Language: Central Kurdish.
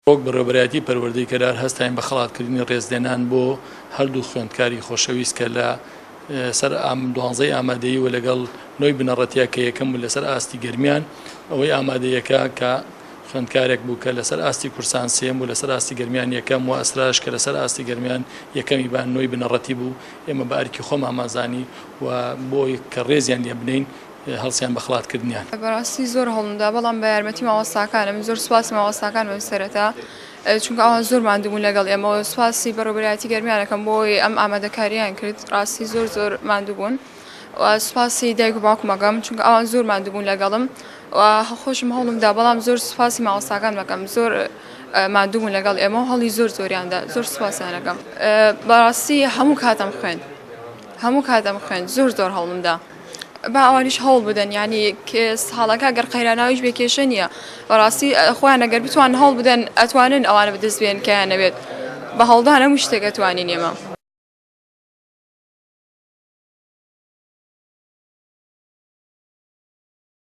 وەک بەڕێوەبەرایەتی پەروەردەی کەلار هەستاین بە خەڵاتکردنی ڕێزلێنان بۆ هەردوو خوێندکاری خۆشەویست کە لە سەر دوانزەی ئامادەیی و لەگەڵ نۆی بنەڕەتیە کە یەکەم بوو لەسەر ئاستی گەرمیان ئەوەی ئامادەیەکە کە خوێندکارێک بوو کە لەسەر ئاستی کورسان سێم بوو لەسەر ئاستی گەرمیان یەکەم و ئەسراش کە لەسەر ئاستی گەرمیان یەکەمی بان نۆی بنەڕەتی بوو ئێمە بە ئەرکی خۆمانمانزانی و بۆی کە ڕێزیان لێ بنین هەڵسیان بە خڵات کردنیان. بەڕاستی زۆر هەوڵم دا بەڵام بە یارمەتی مامۆستاکانم زۆر سوپاسی مامۆستاکانم سەرەتا چونکە ئەوان زۆر ماندوو بوون لەگەڵ ئێمە سوپاسی بەڕێوەبەرایەتی گەرمیان ئەکەم بۆ ئەوەی ئەم ئامادەکارییان کرد ڕاستی زۆر زۆر ماندوو بوون و سوپاسی دایک و باوکم ئەکەم چونکە ئەوان زۆر ماندوو بوون لەگەڵم و خۆشم هەوڵم دا بەڵام زۆر سوپاسی مامۆستاکانم ئەکەم زۆر ماندوو بوون لەگەڵ ئێمە و هەوڵی زۆر زۆریان دا زۆر سوپاسیان ئەکەم بەڕاستی هەموو کاتم خوێند هەموو کاتم خوێند زۆر زۆر هەوڵم دا. با ئەوانیش هەوڵ بدەن یانی ساڵەکە گەر قەیراناویش بێ کێشە نییە بەڕاستی خۆیان ئەگەر بتوان هەوڵ بدەن ئەتوانن ئەوانە بەدەست بێن کەیان نەبێت بە هەوڵدان هەموو شتێک ئەتوانین ئێمە.